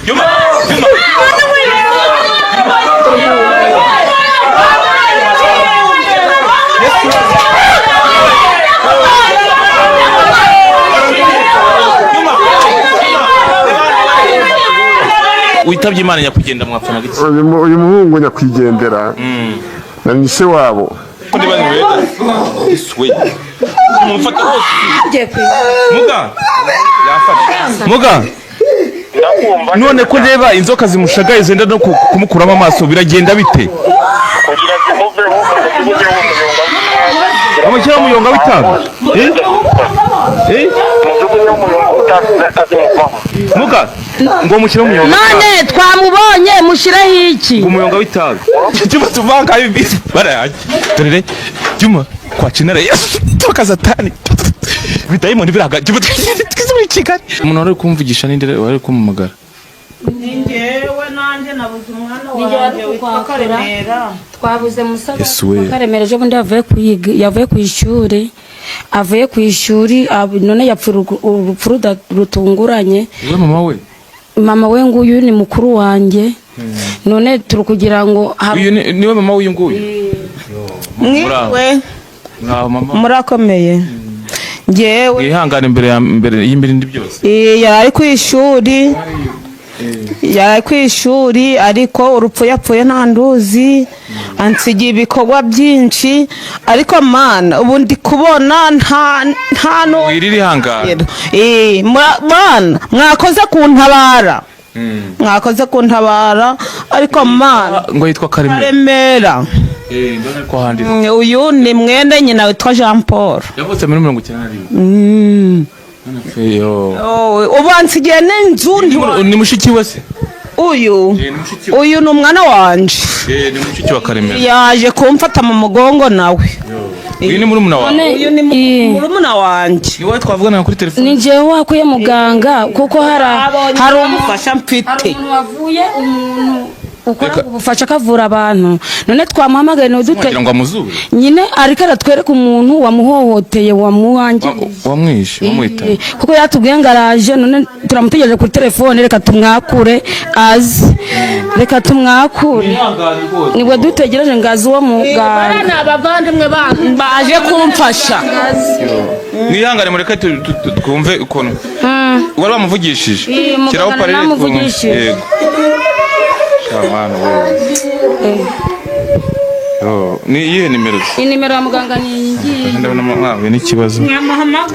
Juma, Juma. Witabye Imana nyakugenda mwapfanaga iki? Uyu muhungu nyakwigendera na ni se wabo. Ko niba ni weda. We. Mumfata hose. Muga. Yafashe. Muga. Ndakumva. None ko ndeba inzoka zimushagaye zenda no kumukuramo amaso, biragenda bite? Kugira zimuveho, umujugunyeho umuyonga w'itabi. Amushyiraho umuyonga w'itabi? Eh? Eh? Umujugunyeho umuyonga w'itabi, azimuvaho. Muga, ngo mushyire umuyonga. None twamubonye, mushireho iki? Ngo umuyonga w'itabi. Juma, tuvanga ibi. Barayaje. Dorere Juma kwa Chinara Yesu toka satani. Bidayimoni biraga. Juma, twize muri Kigali. Umuntu wari kumvugisha ninde wari kumumagara? Njyewe nanjye nabuze umwana Ni njye wari wanjye witwa kukwakura. Karemera. Twabuze musaza. Yesu we. Karemera ejo bundi yavuye kuyiga, yavuye ku ishuri, avuye ku ishuri, none yapfuye urupfu rutunguranye. We mama we. Mama we nguyu ni mukuru wanjye, none turi kugira ngo Uyu niwe mama w'uyu nguyu. Mwiriwe. Muraho mama. Murakomeye? Njyewe Mwihangane imbere ya mbere y'imbere byose. Yari ari ku ishuri, yari ari ku ishuri, ariko urupfu yapfuye nta nduzi, ansigiye ibikorwa byinshi, ariko Mana, ubu ndi kubona nta nu Wirira, ihangane. Mana, mwakoze kuntabara, mwakoze kuntabara, ariko Mana. Ngo yitwa Karemera? Karemera. Eh, ndabona ko handitse. Uyu ni mwene nyina witwa Jean Paul. Yavutse muri 91. Yo. Oh, ubu ansigiye n'inzu Ni mushiki we se? Uyu Eh, ni mushiki we. Uyu ni umwana wanje. Eh, ni mushiki wa Karemera. Yaje kumfata mu mugongo nawe. Uyu ni murumuna wawe? None Uyu ni murumuna wanje. Ni wowe twavugana kuri telefone? Ni njyewe wakuye muganga, kuko hari umuntu Umufasha mfite. Hari umuntu wavuye, umuntu ukora ubufasha akavura abantu, none twamuhamagaye ntudute. Wagira ngo amuzure. Nyine ariko aratwereka umuntu wamuhohoteye, wamuwangiriye. Wamwishe, wamwita. Kuko yatubwiye ngo araje, none turamutegereje kuri telefone. Reka tumwakure aze, reka tumwakure, nibwo dutegereje ngo aze uwo muganga. Ni abavandimwe baje kumfasha. Mwihangane, mureke twumve ukuntu wari wamuvugishije. Iyi, muganga Shyiraho parere twumve. namuvugishije. Yego. Sha mwana we. Yo, ni iyihe nimero se? Inimero ya muganga ni iyi ngiyi. Ndabona mwahuye n'ikibazo.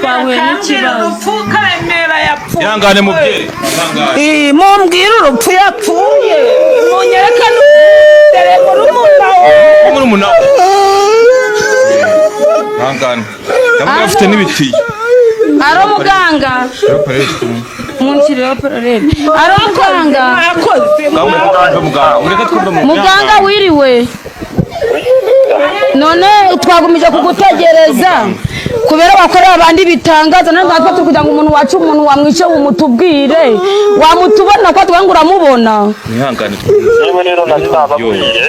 Twahuye n'ikibazo. Urupfu Karemera yapfuye. Ihangane mubyeyi, ihangane. Mumbwire urupfu yapfuye, munyereke dore murumuna we. Murumuna we. Ihangane, ndabona afite n'ibitiyo. Ari umuganga. Shyiraho parere twumve. Munshyirireho parere, ari umuganga. Mwakoze. Ngaho mureke twumve muganga, mureke twumve muganga. Muganga, wiriwe? None twagumije kugutegereza kubera wakorera abandi bitangaza, none natwe turi kugira ngo umuntu wacu, umuntu wamwice, umutubwire wamutubona ko tuvuga ngo uramubona. Mwihangane twumve. Yewe rero nari nababwiye,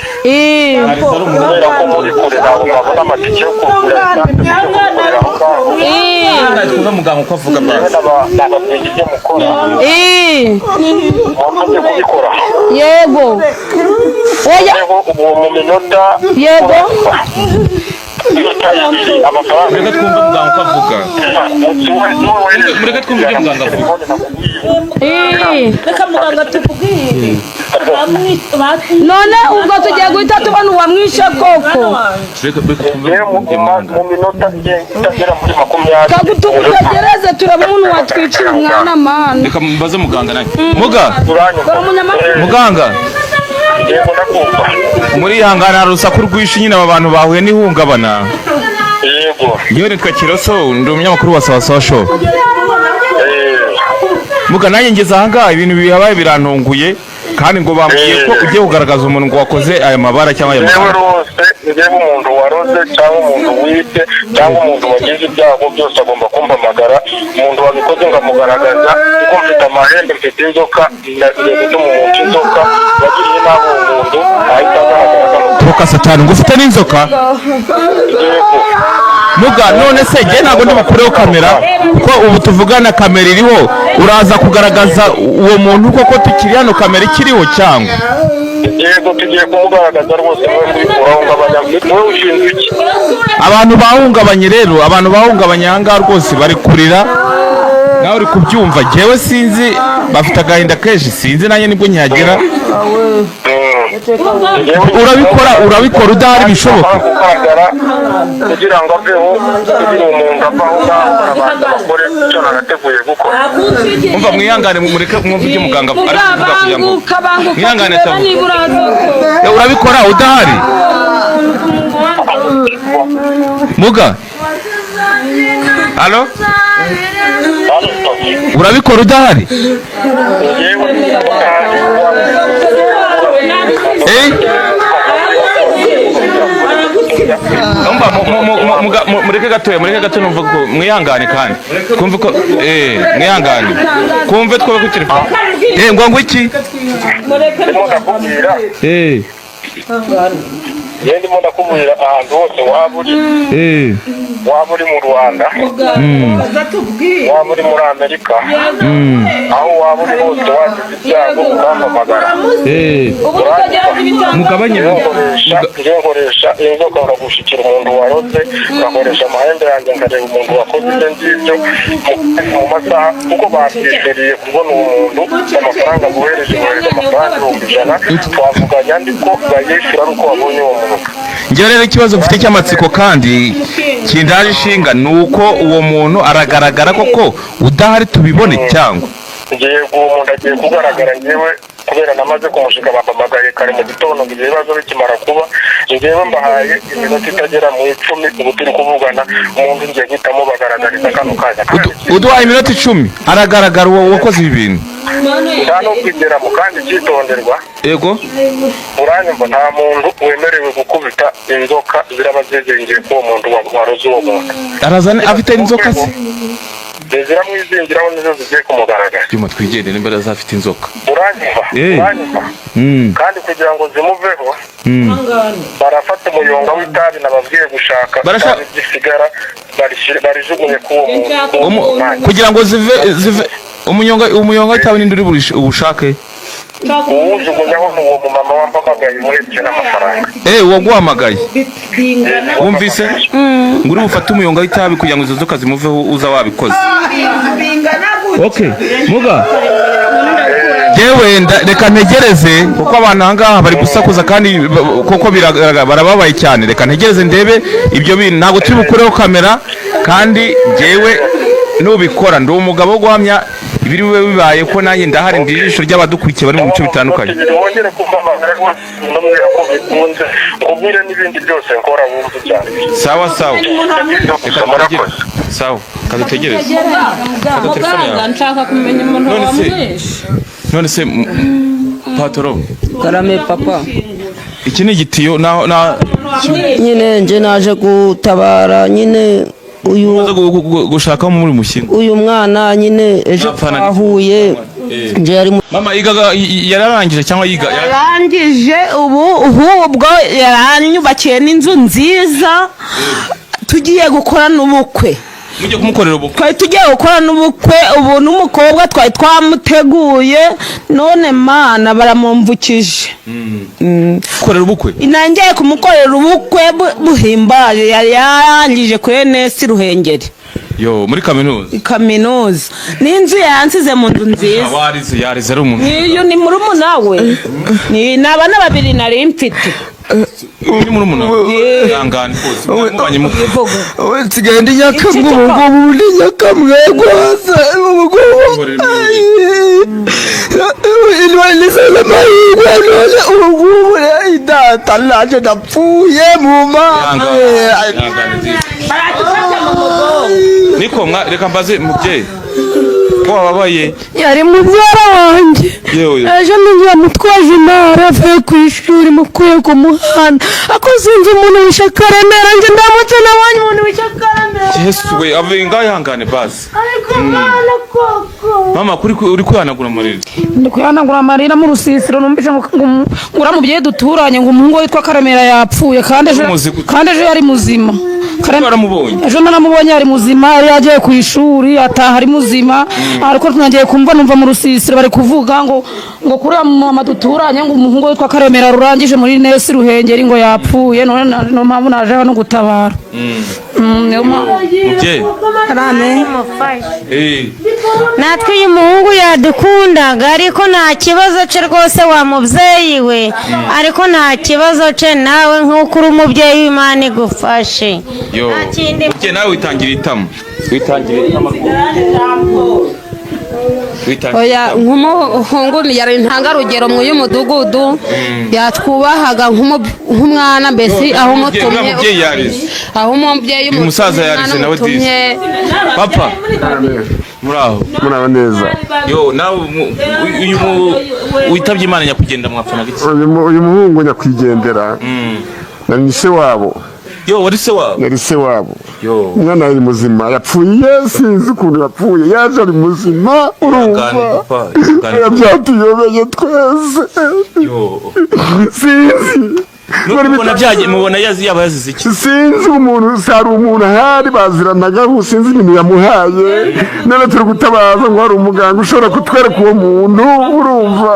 kubera ko muri kure ntabwo mwabona amatike yo kugura esanse mujye kubikorera aho ngaho. Ihangane twumve muganga uko avuga Yewe basi. nababwiye ibyo mukora, mwamaze kubikora. Yego, oya. Noneho ubu mu minota 2 amafaranga Mureke twumve muganga uko avuga. Mureke twumve ibyo muganga avuga. Reka muganga tubwire. None ubwo tugiye guhita tubona uwamwishe koko? Reka twumve Yewe ibyo muganga. mu minota itagera muri 20. Kagutugutegereze turebe umuntu watwicira umwana, Mana. Reka mbaze muganga nanjye. Muga, Uranyumva? Dore umunyamakuru. Muganga. Yego, ndakumva. Muri ihangane, hari urusaku rwinshi nyine, aba bantu bahuye n'ihungabana. Yego. Yewe, nitwa Kiroso, ndi umunyamakuru wa Sawa Sawa Show. Muga, nanjye ngeze ahangaha ibintu bihabaye birantunguye, kandi ngo bambwiye ko ugiye kugaragaza umuntu ngo wakoze aya mabara cyangwa aya Yewe mabara. rwose, njyewe umuntu waroze cyangwa umuntu wibye cyangwa umuntu wagize ibyago byose agomba kumpamagara, umuntu wabikoze nkamugaragaza, kuko mfite amahembe, mfite inzoka, ndagiye gutuma umuntu inzoka wagiriye nabi uwo muntu ahita agaragara. Toka satani, ngo ufite n'inzoka? Yego. Muga, none se njye ntabwo ndi bukureho kamera, kuko ubu tuvugana kamera iriho. Uraza kugaragaza uwo muntu koko tukiri hano kamera ikiriho cyangwa? Yego, tugiye kumugaragaza rwose. Mwe kubikuraho ngabanya, wowe ushinzwe iki? Abantu bahungabanye rero, abantu bahungabanye aha ngaha rwose bari kurira, nawe uri kubyumva. Njyewe sinzi, bafite agahinda kenshi, sinzi nanjye nibwo nkihagera. Urabikora udahari, bishoboka? Kugaragara kugira ngo aveho, kugira umuntu ava aho ngaho, barabanza bakore icyo nagateguye gukora. Umva, mwihangane, mureke mwumve ibyo muganga ari kuvuga kugira ngo Banguka, banguka. Mwihangane. Turebe Tabu. niba uraza. Urabikora udahari, muga? Halo, urabikora udahari? Yewe. Eh? Umva, mureke gatoya, mureke gato, numva ko mwihangane kandi twumve ko mwihangane kumve twobe kuri telefone ngo iki? Ndimo ndakubwira. Njye ndimo ndakubwira, ahantu hose waba uri, waba uri mu Rwanda, waba uri muri Amerika, aho waba uri hose, wagize ibyago ukampamagara. Mugabanye. Njye nkoresha inzoka, nkagushikira umuntu waroze, ngakoresha amahembe yanjye nkareba umuntu wakoze ibyo ngibyo mu masaha, kuko babyizeriye kubona uwo muntu. Amafaranga bohereje, bohereje amafaranga 100,000, twavuganye andi ko bayishyura ari uko babonye uwo muntu. Njyewe rero ikibazo mfite cy'amatsiko kandi kindaje ishinga ni uko uwo muntu aragaragara koko udahari tubibone cyangwa? Ngiye, uwo muntu agiye kugaragara. Ngewe kubera namaze kumushika, bampamagaye kare mu gitondo ngo ibyo bibazo bikimara kuba. Ngewe mbahaye iminota itagera mu 10, ubu turi kuvugana umuntu ngiye guhitamo bagaragariza kano kanya. Uduhaye iminota 10, aragaragara uwo wakoze ibi bintu? Nta no kwigeramo. Kandi icyitonderwa, Yego. uranyumva, nta muntu wemerewe gukubita inzoka ziraba zizingiye k'uwo muntu waroze uwo muntu. Arazana afite inzoka se? Ziramwizingiraho, nizo zigiye kumugaragara. Byuma twigendere nimba azafite inzoka. Uranyumva? Uranyumva? Kandi kugira ngo zimuveho, barafata umuyonga w'itabi nababwiye gushaka, itabi ry'isigara, barijugunye k'uwo muntu, k'uwo mwanya. Kugira ngo zive umuyonga w'itabi, ninde uri buwushake? Uwujugunyaho ni uwo mumama wampamagaye umuherekeje n'amafaranga. Uwaguhamagaye, wumvise ngo uri bufate umuyonga w'itabi kugira ngo izo nzoka zimuveho, uza wabikoze. Okay, muga, yewe reka ntegereze, kuko abantu aha ngaha bari gusakuza kandi koko biragaragara barababaye cyane. Reka ntegereze ndebe ibyo bintu. Ntabwo turi bukureho kamera, kandi jyewe nubikora ndi umugabo wo guhamya ibiri bube bibaye, ko nanjye ndahari, ndi ijisho ry'abadukurikiye bari mu bice bitandukanye. Wongere kumpamagara rwose, ndamubwira ko bikunze, nkubwire n'ibindi byose nkora, wumve cyane. Sawa sawa, reka Murakoze. dutegereze. Sawa, kadutegereze. Fata telefone Muganga, yawe. nshaka kumenya umuntu None se- wamwishe. None se patoro? Karame papa. Iki ni igitiyo na Nyine nje naje gutabara nyine uyu umaze gushaka muri mushyingo. Uyu mwana nyine ejo twahuye, nje yari Mama yigaga, yararangije cyangwa yiga? Yarangije ubu, ahubwo yaranyubakiye n'inzu nziza, tugiye gukora n'ubukwe. Mujye kumukorera ubukwe? Twari tugiye gukora n'ubukwe ubu, n'umukobwa twari twamuteguye, none Mana baramumvukije. Gukorera ubukwe? Nangiye kumukorera ubukwe buhimbaje. Yari yarangije kuri ENS Ruhengeri. Yo, muri kaminuza? Kaminuza, n'inzu yansize mu nzu nziza. Warize, yarize, ari umuntu. Niyo ni murumuna we, ni abana babiri nari mfite. Ni murumuna we? Ihangane rwose, mubanye Nsigaye ndi nyakamwe ubu ngubu, ndi nyakamwe rwose ubu ngubu. Nisana amahirwe none ubu ngubu data naje ndapfuye mu Ihangane, mana. ihangane nziza. Niko mwa, reka mbaze mubyeyi ko wababaye. Yari mubyara wanjye. Yewe. Ejo ninjira mutwaje intara avuye ku ishuri, mukuye ku muhanda, ako sinzi umuntu wishe Karemera. Njye ndamutse nabonye umuntu wishe Karemera. Yesu we, ave ngaho, ihangane basi. Ariko mwana koko. Mama, kuri uri kwihanagura amarira? Ndi kuhanagura amarira. Mu rusisiro numvise ngo uriya mubyeyi duturanye, ngo umuhungu we witwa Karemera yapfuye, kandi ejo Umuzi gute? kandi ejo yari muzima. Waramubonye? Ejo naramubonye ari muzima, yari yagiye ku ishuri ataha ari muzima, ariko tunagiye kumva numva mu rusisiro bari kuvuga ngo kuri uriya mama duturanye, ngo umuhungu witwa Karemera rurangije muri Nesi Ruhengeri ngo yapfuye. None niyo mpamvu naje hano gutabara. Niyo mpamvu. Mubyeyi. Karame. Natwe uyu muhungu yadukundaga, ariko nta kibazo cye rwose, wa mubyeyi we, ariko nta kibazo cye. Nawe nk'uko uri umubyeyi w'Imana igufashe. Yo. Nta kindi. Mubyeyi, nawe witangira itama, witangira itama, witangira. Oya, nk'umuhungu yari intangarugero mu y'umudugudu, yatwubahaga nk'umwana mbese, aho Uriya umutumye. mubyeyi yarize. Aho umubyeyi Uyu musaza umutumye, yarize umwana nawe disi. umutumye. Papa, muraho? Muraba neza. Yo, nawe uyu witabye Imana nyakugenda mwapfana biki? Uyu muhungu nyakwigendera nari se wabo. Yo, wari se wabo? Yari se wabo. Yo. Umwana yari muzima, yapfuye sinzi ukuntu yapfuye, yaje ari muzima, urumva. Ihangane, papa, ihangane. Byatuyobeye twese. Yo. Sinzi. Mubona byagiye, mubona yazi yaba yazize iki? Sinzi umuntu, hari umuntu ahari baziranaga, sinzi ibintu yamuhaye. None turi gutabaza ngo hari umuganga ushobora kutwereka uwo muntu, urumva,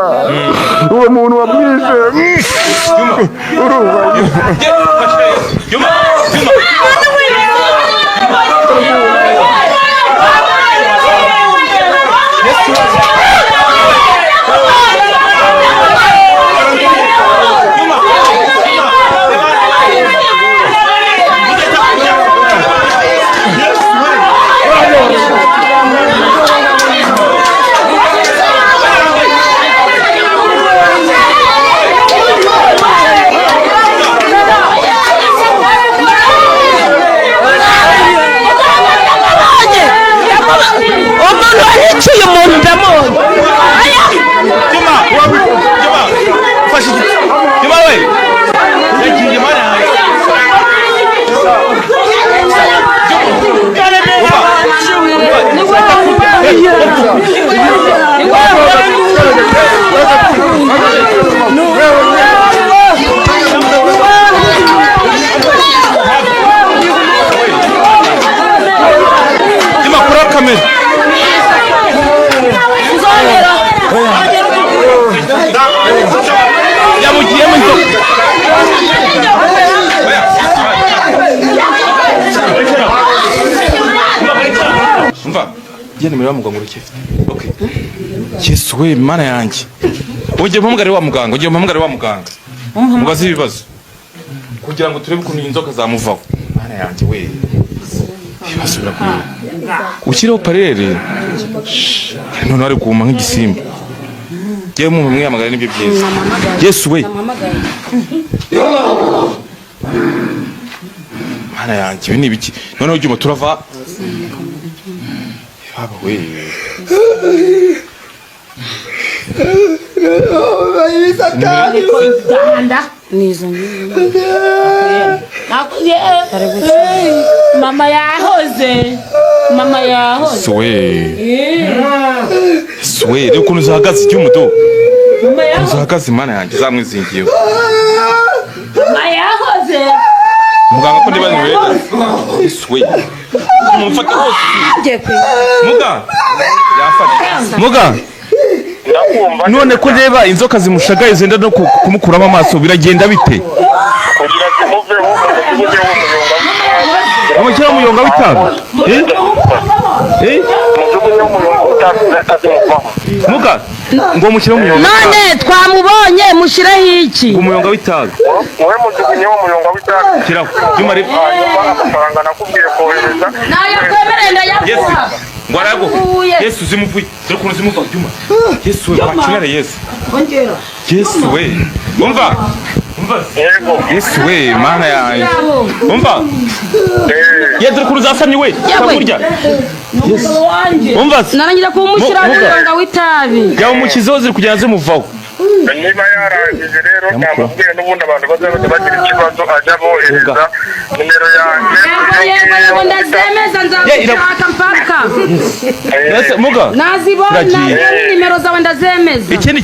uwo muntu wamwishe, urumva. Juma, Juma. Umuntu wahiciye umuntu ndamubona. Juma, Juma, fasha igiti. Juma we. Yagiye, Mana yanjye. Juma, kura kamera. Yamugiyemo inzoka. Umva, genda muri wa muganga urakifite. Okay. Yesu we, Mana yanjye. Ugiye mpamagare wa muganga, ugiye mpamagare wa muganga. Mubaze ibibazo. Kugira ngo turebe ukuntu iyi nzoka zamuvaho. Mana yanjye we. Ibibazo birakomeye. Ushyireho parere. None ari kuma nk'igisimba. Yewe, mu mwamagare nibyo byiza. Yesu we. Mana yanjye, ibi ni ibiki? Noneho ujya turava. Baba we. Mama yahoze, mama yahoze. Yesu we. Yesu we, reba ukuntu zihagaze icyuma do. Ukuntu zihagaze, Mana yanjye, zamwizingiyeho. Mama yahoze. Muganga ko ndiba ni Yesu we. Mumfate hose. Muga. Yafashe. Muga. Ndakumva. None ko ndeba inzoka zimushagaye zenda no kumukuramo amaso, biragenda bite? Kugira zimuveho, umujugunyeho umuyonga w'itabi. Amushyiraho umuyonga w'itabi? Eh? Eh? Umujugunyeho umuyonga w'itabi, azimuvaho. Muga, ngo mushyire umuyonga. None twamubonye, mushyireho iki? Ngo umuyonga w'itabi. Wowe mujugunyeho umuyonga w'itabi. Shyiraho. Juma rero. Hanyuma amafaranga nakubwiye kohereza. Nayo twemereye, Yesu. ndayaguha. Ngo arayaguha. Yesu, zimuvuye. Dore ukuntu zimuva, Juma. Yesu we, wakinare Yesu. Yesu we. Umva. Umva. Yego. Yesu we, Mana yanjye. Umva. Ye, dore ukuntu zasamye we. Kurya. Umva. Narangiza kumushyiraho Muga. umuyonga w'itabi. Yamushyizeho, ziri kugenda zimuvaho. Niba yarangije rero, namubwiye n'ubundi abantu bazajya bagira ikibazo ajya abohereza nimero yanjye. Yego, yego, yego, ndazemeza, nzagushaka mpaka Ese muga. nazibona. Iragiye. Nimero zawe ndazemeza. Ikindi.